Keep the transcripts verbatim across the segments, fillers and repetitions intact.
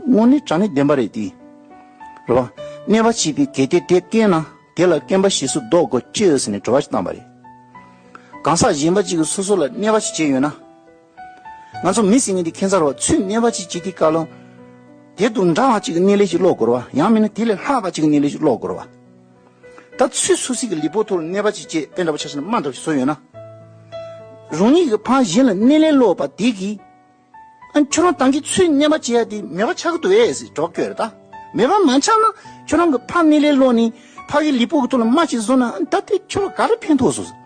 དངོས་གནས་དྲང་གནས་བདེན་པ་རེད་དེ། རེད་བ། གནོད་པ་བྱེད་པའི་གལ་ཏེ་དེ་སྐྱེས་ན། དེ་ལ་སྐྱོན་པ་བཞེས་སུ་ལྡོག་དགོས་ཅི་ཟེར་ནས་དྲི་བ་ཞིག་བཏང་བ་རེད། གང་ཟག་གཞན་པ་གཅིག་གིས་སོ་སོ་ལ་གནོད་པ་ཞིག་བྱས་ཡོད་ན། ང་ཚོ་མི་ཟེར་མཁན་དེ་ཁྱད་མཚར་བ། ཚུར་གནོད་པ་ཅིག་བྱེད་དུས་སྐབས་ལ། དེ་དང་འདྲ་བ་ཅིག་གི་གནོད་ལན་ཞིག་སློག་དགོས་རེད་བ། ཡང་མིན་ན་དེ་ལས་ལྷག་པ་ཅིག་གི་གནོད་ལན་ཞིག་སློག་དགོས་རེད་བ། ད་ཚུར་སོ་སོ་གི་ལུས་པོ་ཐོག་ལ་གནོད་པ་ཅིག་བྱས། དཔེ་འདྲ་པོ་ཆ་བཞག་ན་རྨ་འདྲ་པོ་ཞིག་བཟོས་ཡོད་ན། རང་ཉིད་ཀྱིས་ཕར་གཞན་ལ་གནོད་ལན་སློག་པ་དེ་གིས། ཨ། ཁྱོད་རང་ད་གིན་ཚུར་གནོད་པ་བྱེད་ཡ་དེ་མེད་པ་ཆགས་ཀྱི་འདུག་ཨེ་ཟེར་དྲི་བ་བཀོད་རེད་ད། མེད་པ་མ་ཆགས་ན། ཁྱོད་རང་གིས་ཕར་གནོད་ལན་སློག་ནས་ཕ་གི་ལུས་པོ་གི་ཐོག་ལ་རྨ་ཅིག་བཟོས་ན། ཨ། ད་དེ་ཁྱོད་ལ་ག་རེ་ཕན་ཐོགས་སོང་ཟེར།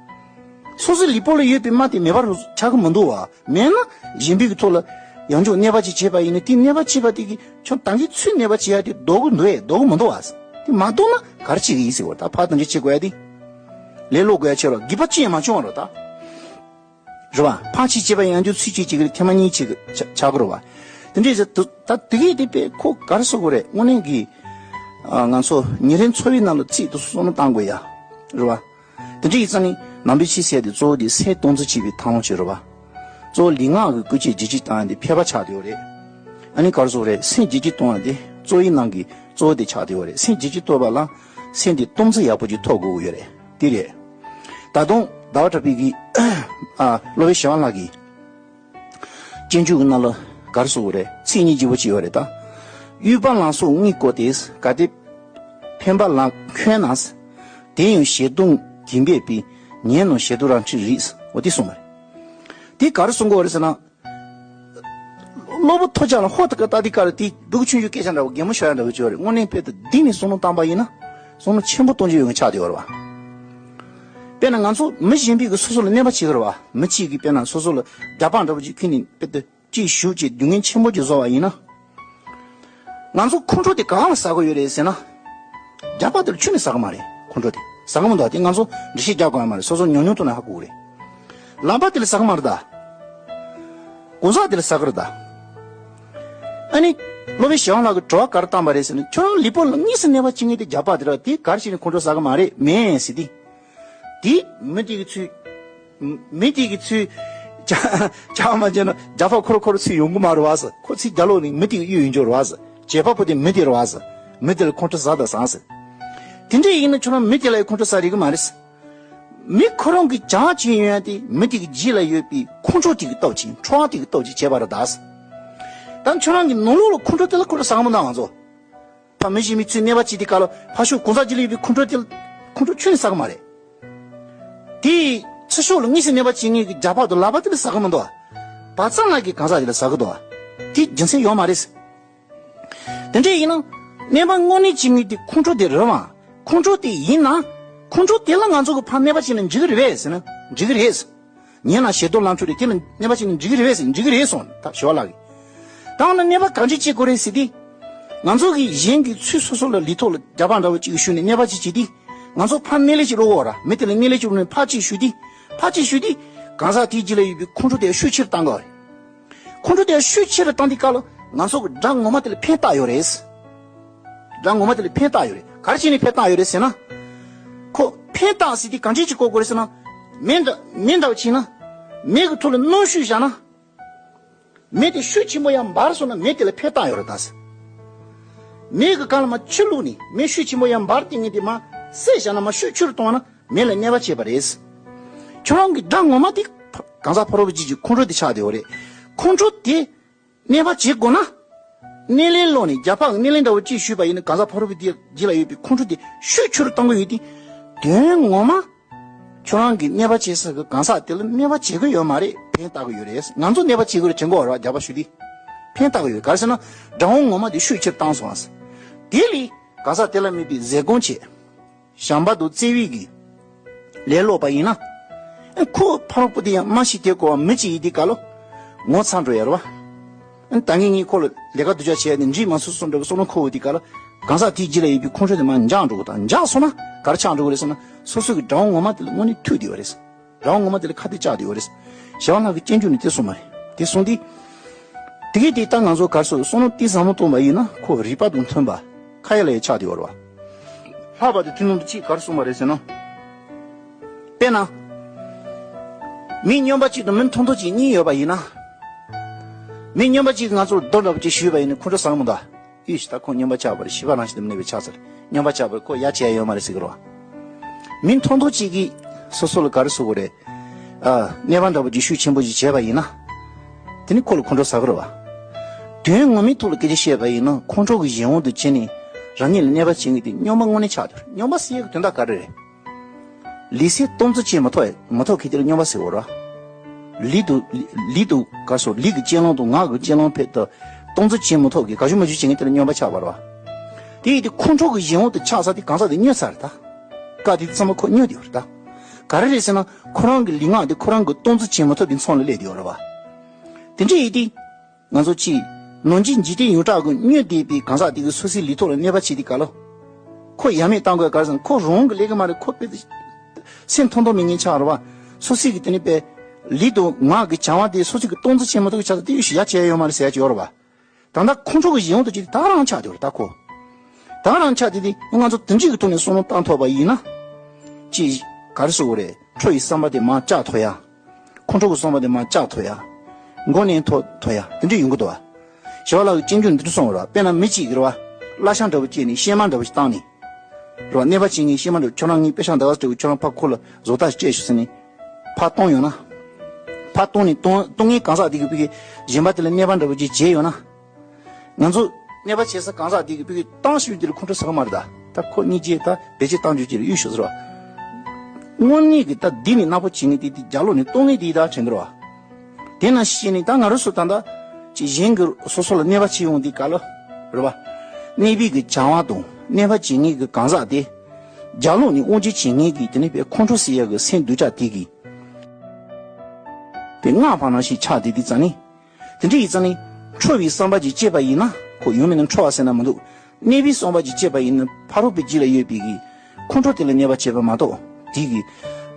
སོ་སོའི་ལུས་པོ་ལ་ཡོད་པའི་རྨ་དེ་མེད་པ་རུ་ཆགས་ཀྱི་མི་འདུག་བ། མེད་ན་གཞན་པའི་གི་ཐོག་ལ་ཡང་ཅུང་གནོད་པ་ཅིག་བྱས་པ་ཡིན་ན། དེ་གནོད་པ་བྱས་པ་དེ་གིས་ཁྱོད་ད་གིན་ཚུར་གནོད་པ་བྱེད་ཡ་དེ་ལྡོག་གི་འདུག་ཨེ། ལྡོག་གི་མི་འདུག་བ། དེ་མ་ལྡོག་ན་ག་རེ་བྱེད་ཀྱི་ཡིན་ཟེར་བ། ད་ཕར་དང་གཅིག་བྱེད་དགོས་ཡ་དེ། ལན་སློག་དགོས་ཡ་ཆེ་རོ། སྒྱིད་པ་ཅི་ཡང་མ་བྱུང་བ་རོ་ད། རེད་བ། ཕར་ཅིག་བྱས་པ་ཡང་ཅུང་ཚུར་ཅིག་བྱེད་ཀྱི་རེད། ཐེངས་མ་གཉིས་བྱེད་ཀྱི་ཆ་ཆགས་ཀྱི་རེད་བ། དེ་འདྲས་ཟེར་དུས་ད་དེ་གས་དེ་དཔེ་ཁོ་ག་རེ་ཟེར་དགོས་རེད། དངོས་གནས་ཀྱི། ཨ། ང་ཚོ་ཉིན་རེའི་འཚོ་བའི་ནང་ལ་ཚིག་ཏུ་བསམ་བློ་བཏང་དགོས་ཡ། རེད་བ། དེ་འདྲ་ཡིན་ཙང་ནི་ནང་པའི་ཆོས་ཟེར་དེ་གཙོ་བོ་དེ་སེམས་སྟོང་ཚུལ་བྱེད་པའི་ཐབས་ལམ་ཅིག་རེད་བ། གཙོ་བོ་ལུས་ངག་གི་བཀོལ་སྤྱོད་བསྒྱུར་བཅོས་བཏང་ཡ་དེ་ཕལ་པ་ཆགས་བསྡད་ཡོད་རེད། ཨ་ནི་ག་རེ་ཟེར་དགོས་རེད། སེམས་བསྒྱུར་བཅོས་གཏོང་ཡ་དེ་གཙོ་བོའི་ནང་གི་གཙོ་བོ་དེ་ཆགས་བསྡད་ཡོད་རེད། སེམས་བསྒྱུར་བཅོས་གཏོང་བ་ལ་སེམས་དེ་སྟོང་ཚུལ་ཡག་པོ་ཅིག་ཐོབ་དགོས་ཀྱི་ཡོད་རེད། དེ་རེད། ད་དུང་ཟླ་བ་གྲགས་པའི་གི། ཨ། སློབ་དཔོན་ཞི་བ་ལྷ་གི་སྤྱོད་འཇུག་གི་ནང་ལ་ག་རེ་ཟེར་དགོས་རེད། ཚིག་སྙིང་རྗེ་པོ་ཅིག་ཡོད་རེད་ད། དབུལ་བ་ལང་སོགས་དངུལ་བཀོལ་ཏེ། གལ་ཏེ་ཕན་པ་ལ་མཁོ་ན། དེ་ཡང་ཞེ་སྡང་གིས་འབད་པས། ཉོན་ནམ་ཞེ་སྡང་རང་ཆས་རིགས། འོ་དེ་གསུངས་པ་རེད། དེ་ག་རེ་གསུང་གི་ཡོད་རེད་ཟེར་ན། སློབ་བུ་ཐོས་རྒྱལ་ལ་ཧོ་ད་ག་ལྟ་དེ་ག་རེ། དེ་སྡུག་ཆུང་ཆུང་སྐད་ཆ་འདྲ་བོ། གད་མོ་ཤོར་ཡ་འདྲ་བོ་ཅིག་ཡོད་རེད། དངོས་གནས་དཔེ་དེ་གཏིང་ནས་བསམ་བློ་བཏང་པ་ཡིན་ན་བསམ་བློ་ཆེན་པོ་གཏོང་རྒྱུ་ཡོད་མཁན་ཆགས་བསྡད་ཡོད་རེད་བ། དཔེར་ན་ང་ཚོ་མི་གཞན་པའི་གིས་སོ་སོ་ལ་གནོད་པ་བྱེད་ཀྱི་རེད་བ། མི་གཅིག་གིས་དཔེར་ན་སོ་སོ་ལ་རྒྱབ་ལྤགས་འདྲ་བོ་ཅིག་ཁྱེར་ནས་དཔེ་དེ་ཅིག་གཞུས་བྱས་སྡུག་བསྔལ་ཆེན་པོ་ཅིག་བཟོ་བ་ཡིན་ན། ང་ཚོ་ཁོང་ཁྲོ་དེ་གང་ལ་ཟ་གི་ཡོད་རེད་ཟེར་ན། རྒྱབ་ལྤགས་དེ་ལ་ཁྱོན་ནས་ཟ་གི་མ་རེད། ཁོང་ཁྲོ་དེ་ཟ་གི་མི་འདུག་དེ་ང་ཚོ་འགྲེལ་བཤད་རྒྱག་དགོས་ཡ་མ་རེད། སོ་སོ་ཉུང་ཉུང་དུ་ན་ཧ་གོ་གི་རེད། ལག་པ་དེ་ལ་ཟ་གི་མ་རེད་ད། གང་ཟག་དེ་ལ་ཟ་གི་རེད་ད། ཨ་ནི་སློབ་དཔོན་ཞི་བ་ལྷ་གིས་དྲི་བ་ག་རེ་བཏང་པ་རེད་ཟེར་ན། ཁྱོད་རང་ལུས་པོ་ལ་དངོས་སུ་གནོད་པ་བྱེད་མཁན་དེ་རྒྱབ་ལྤགས་དེ་རེད། དེ་ག་རེ་བྱས་ནས་ཁོང་ཁྲོ་ཟ་གི་མ་རེད། མེད་ཟེར་དེ། དེ་མི་དེ་གི་ཚུར། མི་དེ་གི་ཚུར་ཇག་ཇག་མ་བྱས་ན་རྒྱབ་ལྤགས་ཁོ་རང་ཁོ་རང་ཚུར་ཡོང་གི་མ་རེད་བ་ཟེར། ཁོ་ཚུར་རྒྱབ་ལོག་ནས་མི་དེ་གི་གཡུག་ཡོང་རྒྱུ་རེད་བ་ཟེར། བྱེད་པ་པོ་དེ་མི་དེ་རེད་བ་ཟེར། མི་དེ་ལ་ཁོང་ཁྲོ་ཟ་དང་ཟ་ཟེར། དེ་འདྲ་ཡིན་ན་ཁྱོད་རང་མི་དེ་ལ་ཡང་ཁོང་ཁྲོ་ཟ་རིགས་མ་རེད་ཟེར། མི་ཁོ་རང་གིས་ཇག་བྱས་ཡོང་ཡ་དེ་མི་དེ་གི་རྗེས་ལ་ཡོད་པའི་ཁོང་ཁྲོ་དེ་གི་སྟོབས་ཀྱིས། འཕྲོ་བ་དེ་གི་སྟོབས་ཀྱིས་བྱས་པ་རེད་ད་ཟེར། ད་ཁྱོད་རང་གི་ནང་ལོགས་ལ་ཁོང་ཁྲོ་དེ་ལ་ཁོང་ཁྲོ་ཟ་གི་མི་འདུག་ང་ཚོ། ཕ་མི་གཞན་མའི་ཚུར་གནོད་པ་བྱེད་དུས་སྐབས་ལ་ཕར་ཕྱོགས་གང་ཟག་གཅིག་ལ་ཡོད་པའི་ཁོང་ཁྲོ་དེ་ལ་ཁོང་ཁྲོ་ཁྱོན་ནས་ཟ་གི་མ་རེད། དེ་ཕྱི་ཕྱོགས་ལ་དངོས་སུ་གནོད་པ་བྱེད་མཁན་གྱི་རྒྱབ་ལྤགས་དང་ལག་པ་དེ་ལ་ཟ་གི་མི་འདུག་བ། བག་ཙམ་ལ་གི་གང་ཟག་དེ་ལ་ཟ་གི་འདུག་བ། དེ་རྒྱུ་མཚན་ཡོད་མ་རེད། དེ་འདྲ་ཡིན་ན་གནོད་པ་དངོས་གནས་བྱེད་མཁན་དེ་ཁོང་ཁྲོ་དེ་རེད་བ། ཁོང་ཁྲོ་དེ་ཡིན་ན། ཁོང་ཁྲོ་དེ་ལ་ང་ཚོ་གིས་ཕར་གནོད་པ་བྱས་ན་འགྲིག་གི་རེད་པས་ཟེར་ན་འགྲིག་གི་རེད། ཉོན་ནམ་ཞེ་སྡང་ལ་མཆོག་རེད། དེ་ལ་གནོད་པ་བྱས་ན་འགྲིག་གི་རེད་པས་ཟེར། འགྲིག་གི་རེད་གསུངས། ད་ཞི་བ་ལྷ་གིས། ད་འོ་ན་གནོད་པ་གང་ཅི་བྱེད་དགོས་རེད་ཟེར་དུས། ང་ཚོ་གིས་གཞན་གྱི་ཚུར་སོ་སོ་ལ་ལུས་ཐོག་ལ་རྒྱབ་ལྤགས་འདྲ་བོ་གཅིག་གཞུས་ནས་གནོད་པ་ཅིག་བྱེད་དུས། ང་ཚོ་ཕར་གནོད་ལན་ཅིག་སློག་གི་ཡོད་རེད། མི་དེ་ལ་གནོད་ལན་ཅིག་སློག་ནས་ཕར་ཅིག་གཞུས་དུས། ཕར་ཅིག་གཞུས་དུས། གང་ཟག་དེའི་རྗེས་ལ་ཡོད་པའི་ཁོང་ཁྲོ་དེ་ཤུགས་ཆེ་རུ་བཏང་གི་ཡོད་རེད། ཁོང་ཁྲོ་དེ་ཤུགས་ཆེ་རུ་བཏང་དུས་སྐབས་ལ་ང་ཚོ་གིས་དགྲ་ངོ་མ་དེ་ལ་ཕན་བཏགས་ཡོད་རེད། དགྲ་ངོ་མ་དེ་ལ་ཕན་བཏགས་ཡོད་རེད། ག་རེ་བྱས་ནས་ཕན་བཏགས་ཡོད་རེད་ཟེར་ན། ཁོ་ཕན་བཏགས་ཟེར་དུས་གང་ཅི་ཅིག་གོ་དགོས་རེད་ཟེར་ན། མེ་འདྲ་མེ་འདྲ་བོ་བྱས་ན། མེ་གི་ཐོག་ལ་སྣུམ་བཤུས་བཞག་ན། མེ་དེ་ཤུགས་ཆེན་པོ་ཡར་འབར་སོང་ན་མེ་དེ་ལ་ཕན་བཏགས་ཡོད་རེད་ད་ཟེར། མེ་གི་སྒང་ལ་མར་ཆུ་བླུགས་ནས་མེ་ཤུགས་ཆེན་པོ་ཡར་འབར་དེ་ངས་དེ་མར་བསྲེགས་བཞག་ན། མར་ཤུགས་ཆེ་རུ་གཏོང་བ་ན་མེ་ལ་གནོད་པ་བྱེད་པ་རེད་ཟེར། ཁྱོད་རང་གི་དགྲ་ངོ་མ་དེ་གང་ཟག་ཕ་རོལ་པོ་ཅིག་གི་ཁོང་ཁྲོ་དེ་ཆགས་བསྡད་ཡོད་རེད། ཁོང་ཁྲོ་དེ་གནོད་པ་བྱེད་དགོས་ན། གནོད་ལན་སློག་ནས་རྒྱབ་ལྤགས་གནོད་ལན་འདྲ་བོ་ཅིག་གཞུས་པ་ཡིན་ན། གང་ཟག་ཕ་རོལ་པོ་དེའི་རྗེས་ལ་ཡོད་པའི་ཁོང་ཁྲོ་དེ་ཤུགས་ཆེ་རུ་གཏོང་གི་ཡོད་དུས། དོན་ངོ་མ་ཁྱོད་རང་གིས་གནོད་པ་བྱེད་ས་གི་གང་ཟག་དེ་ལ་གནོད་པ་བྱེད་ཀྱི་ཡོད་མ་རེད། ཕན་བཏགས་ཀྱི་ཡོད་རེད། ང་ཚོ་གནོད་པ་བྱེད་ཀྱི་རེད་དྲན་གྱི་ཡོད་རེད་བ། རྒྱབ་ལྤགས་གཞུས་དུས་ཕན་བཏགས་ཀྱི་ཡོད། ག་རེ་ཟེར་ན་དགྲ་བོ་ངོ་མ་དེ་ཤུགས་ཆེར་བཏང་སོང་བ་ཟེར། དེ་ལས་གང་ཟག་དེ་ལ་དམིགས་པའི་ཟས་སྐོམ་བྱེད། བྱམས་པ་དང་བརྩེ་བའི་གི་ལས་སློག་པ་ཡིན་ན། ཁོ་ཕ་རོལ་པོ་དེ་ཡང་རྨ་ཤི་དེ་གོ་བ་མི་གཅིག་ཡིན་དུས་སྐབས་ལ་ངོ་ཚ་འགྲོ་ཡ་རེད་བ། ད་ངས་ངས་ཁོ་ལ་ལས་ཀ་སྡུག་ཅག་བྱས་ནས་འགྲིག་མ་སོང་བསམ་འདྲ་བའི་བསམ་བློ་འཁོར་ཡོང་དུས་སྐབས་ལ། གང་ཟག་དེའི་རྗེས་ལ་ཡོད་པའི་ཁོང་ཁྲོ་དེ་མར་འཇགས་འགྲོ་གི། ད་འཇགས་སོང་ན་ག་རེ་ཆགས་འགྲོ་གི་རེད་ཟེར་ན། སོ་སོ་གི་དགྲ་བོ་ངོ་མ་དེ་ལ་དངོས་གནས་ཐུག་བསྡད་ཡོད་རེད། དགྲ་བོ་ངོ་མ་དེ་ལ་ཁ་གཏད་བཅག་བསྡད་ཡོད་རེད། ཞི་བ་ལྷ་གི་སྤྱོད་འཇུག་ནས་དེ་གསུངས་པ་རེད། དེ་གསུངས་དུས། དེ་གས་དེ་ལྟར་ང་ཚོ་ག་རེ་ཟེར། བསམ་བློ་དེ་བཟང་མོ་གཏོང་བ་ཡིན་ན་ཁོ་རིགས་པ་དང་མཐུན་པ་ཁ་ཡ་ལ་ཡ་ཆགས་བསྡད་ཡོད་རེད་བ། ལྷག་པར་དུ་ཐུན་མོང་དུ་གཅིག་ག་རེ་གསུངས་པ་རེད་ཟེར་ན། དཔེར་ན། མི་སྨྱོན་པ་གཅིག་དང་མི་མཐོ་མཐོ་གཅིག་གཉིས་ཡོད་པ་ཡིན་ན། མི་སྨྱོན་པ་གཅིག་གིས་ང་ཚོར་སྡུག་འདྲ་པོ་ཅིག་ཞུས་པ་ཡིན་ན་ཁོང་ཁྲོ་ཟ་གི་མི་འདུག་ག་ཡུས་ཤིག་ད་ཁོ་སྨྱོན་པ་ཆགས་པ་རེད། ཤི་བ་རང་བཞིན་དུ་གནས་པའི་ཆགས་ཚར། སྨྱོན་པ་ཆགས་པར་ཁོ་ཡ་བྱེད་ཡ་ཡོད་མ་རེད་ཟེར་གི་རེད་བ། མི་མཐོ་མཐོ་གཅིག་གིས་སོ་སོ་ལ་ག་རེ་ཟེར་དགོས་རེད། ཨ། གནོད་པ་འདྲ་པོ་ཅིག་ཤུགས་ཆེན་པོ་ཅིག་བྱས་པ་ཡིན་ན། དེ་ནི་ཁོ་ལ་ཁོང་ཁྲོ་ཟ་གི་རེད་བ། དོན་ངོ་མའི་ཐོག་ལ་སྐད་ཆ་བཤད་པ་ཡིན་ན་ཁོང་ཁྲོ་གི་གཞན་དབང་དུ་བྱས་ནས་རང་ཉིད་ལ་གནོད་པ་བྱེད་མཁན་དེ་སྨྱོན་པ་དངོས་གནས་ཆགས་འདུག་སྨྱོན་པ་ཟེར་ཡག་གི་དོན་དག་ག་རེ་རེད། ལུས་སེམས་སྟོང་ཚོ་བྱེད་མི་ཐུབ་མི་ཐུབ་མཁན་དེ་ལ་སྨྱོན་པ་ཟེར་བ་རེད། ལུས་དང་། ལུས་དང་ག་རེ་ཟེར། ལུས་ཀྱི་སྤྱོད་ལམ་དང་ངག་གི་སྤྱོད་ལམ་ཕར་དུ་སྟོང་ཚོ་བྱེད་མི་ཐུབ་མཁན་ག་ཞུ་མ་ཞུ་བྱེད་མཁན་དེ་ལ་སྨྱོན་པ་ཆགས་པ་རེད་བ། དེ་ཡིན་དུས་ཁོང་ཁྲོ་གི་གཞན་དབང་དུ་ཆགས་ས་དེ་གང་ཟག་དེ་སྨྱོས་ཚར་རེད་ད། སྐབས་དེ་དུས་ཚང་མ་ཁོ་སྨྱོས་བསྡད་པ་རེད་ད། ག་རེ་རེད་ཟེར་ན་ཁོ་རང་གི་ལུས་ངག་དེ་ཁོ་རང་གིས་སྟོང་ཚོ་བྱེད་མི་ཐུབ་པའི་མཚམས་ལ་སླེབས་བསྡད་ཡོད་རེད་བ། དེ་འདྲ་ཡིན་དུས། ང་ཚོ་ཕྱིས། ནང་བཞིན་འཇིག་རྟེན་ཡོངས་གྲགས་ཀྱི་སྨྱོས་བསྡད་པའི་གང་ཟག་དེ་གིས་སོ་སོའི་ལུས་ཐོག་ལ་གནོད་པ་བྱེད་དུས་ག་ལ། ཁོ་ཡ་མེད་བཏང་དགོས་ག་རེ་ཟེར་ན་ཁོ་རང་གིས་ལས་ཀ་མ་རེད། ཁོ་དཔེ་སེམས་ཐོག་མཐོ་མི་ངན་ཆགས་རེད་བ། སོ་སོའི་གི་དེ་ནི་དཔེ། ལུས་དང་ངག་གི་བྱ་བ་དེ་སོ་སོའི་གིས་སྟོང་ཚོ་བྱེད་མི་ཐུབ་ཀྱི་ཆགས་ས་དེ་ཡོད་ཤི་ཡ་བྱས་ཡོད་མ་རེད་ཟེར་ཡ་ཅིག་ཡོད་རེད་བ། ད་ལྟ་ཁོང་ཁྲོ་གི་གཞན་དབང་དུ་བྱས་ཏེ་ད་རང་ཆགས་བསྡད་ཡོད་རེད་ད་ཁོ། ད་རང་ཆགས་བསྡད་དེ་ང་ཚོ་དེ་འདྲའི་གི་ཐོག་ནས་བསམ་བློ་བཏང་ཐུབ་པ་ཡིན་ན། ཅིག་ག་རེ་ཟེར་དགོས་རེད། ཁྲོ་བའི་བསམ་པ་དེ་མར་བཅག་ཐུབ་ཡ། ཁོང་ཁྲོ་གི་བསམ་པ་དེ་མར་བཅག་ཐུབ་ཡ། མགོ་མནན་ཐུབ་ཐུབ་ཡ་དེ་འདྲ་ཡོང་གི་འདུག་བ། ཞི་བ་ལྷ་གིས་སྤྱོད་འཇུག་འདི་འདྲ་གསུངས་པ་རེད་བ། དཔེར་ན་མི་གཅིག་གིས་རེད་བ། བླ་ཤང་འདྲ་པོ་བྱས་ནས་གཤེད་མ་འདྲ་པོ་ཞིག་བཏང་ནས། རེད་བ། གནོད་པ་བྱེད་མཁན་གཤེད་མ་འདྲ་པོ་ཁྱོད་རང་ངའི་པེ་ཤག་འདི་ག་སྤྲད་དགོས། ཁྱོད་རང་ཕར་ཁུར་ལ་བཟོ་ལྟ་ཞིག་སྤྲད་ཤོག་ཟེར་ནས། ཕར་གཏོང་ཡོང་ན། ཕར་གཏོང་ནས་གཏོང་གཏོང་མཁན་གང་ཟག་དེ་གིས་ཕ་གི་གཞན་པ་དེ་ལ་གནོད་པ་འདྲ་པོ་ཅིག་བྱས་ཡོང་ན། ང་ཚོ་གནོད་པ་བྱེད་ས་གང་ཟག་དེ་གིས་ཕ་གི་བཏང་ཤོས་དེ་ལ་ཁོང་ཁྲོ་ཟ་གི་མ་རེད་ད། ད་ཁོ་གཉིས་བྱས་ད་བེད་སྤྱོད་བཏང་རྒྱུ་ཅིག་ལ་གཡུག་ཤོག་ཟེར་བ། དངོས་གནས་ཀྱི་ད་འདི་ནས་ནག་པོ་བྱེད་མཁན་དེ་དེ་རྒྱབ་ལོགས་ནས་གཏོང་མཁན་དེ་ད་དྲན་གི་རེད་བ། དེ་ནང་བཞིན་ནི་ད་ང་རང་ཚོ་ད་ལྟ་ཅིག་གཞན་གྱིས་སོ་སོ་ལ་གནོད་པ་བྱེད་ཡོང་དུས་ག་ལ་རེད་བ། གནོད་པའི་གི་བྱ་བ་དང་གནོད་པ་བྱེད་མཁན་གྱི་གང་ཟག་དེ། རྒྱབ་ལོགས་ནས་དབང་སྒྱུར་བྱེད་མཁན་གྱི་དེ་ནི་དཔེ་ཁོང་ཁྲོ་ཟེར་ཡག་གི་སེམས་སྡུག་ཅག་དེ་གིས། དཔེ་སྔགས་པ་ནང་བཞིན་ཆགས་བསྡད་དུས་ཙང་ནི། དེ་འདྲ་ཡིན་ཙང་ནི། ཁྲོ་བའི་བསམ་པ་ཅིག་སྐྱེས་པ་ཡིན་ན་ཁོ་ཡང་མིན་ན་ཁྲོ་བ་ཟེར་ན་མི་འདུག་གནོད་པའི་བསམ་པ་ཅིག་སྐྱེས་པ་ཡིན་ན་ཕ་རོལ་པོའི་རྒྱུད་ལ་ཡོད་པའི་གི་ཁོང་ཁྲོ་དེ་ལ་གནོད་པ་བྱེད་པ་མ་གཏོགས་དེ་གི་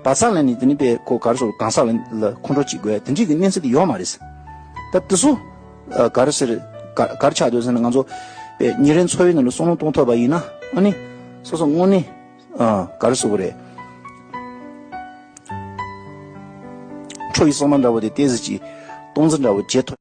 བག་ཆགས་ལ་ནི་དེ་ནི་དཔེ་ཁོ་ག་རེ་ཟེར་གང་ཟག་ལ་ལ་ཁོང་ཁྲོ་ཅིག་དགོས་དེ་འདྲའི་གི་གནས་ཚུལ་དེ་ཡོད་མ་རེད། ད་དེ་ཚོ་ག་རེ་ཟེར་ག་ག་རེ་ཆགས་འདུག་ཟེར་ན་ང་ཚོ་དཔེ་ཉིན་རེའི་འཚོ་བའི་ནང་ལ་བསམ་བློ་གཏོང་ཐུབ་པ་ཡིན་ན་ཨ་ནི་སོ་སོ་དངོས་གནས་ག་རེ་ཟེར་དགོས་རེད། ཁྲོ་བའི་བསམ་པ་འདྲ་བོ་དེ་ཏོག་ཙམ་ཅིག་སྟོང་ཟད་འདྲ་བོ་བྱེད་ཐུབ།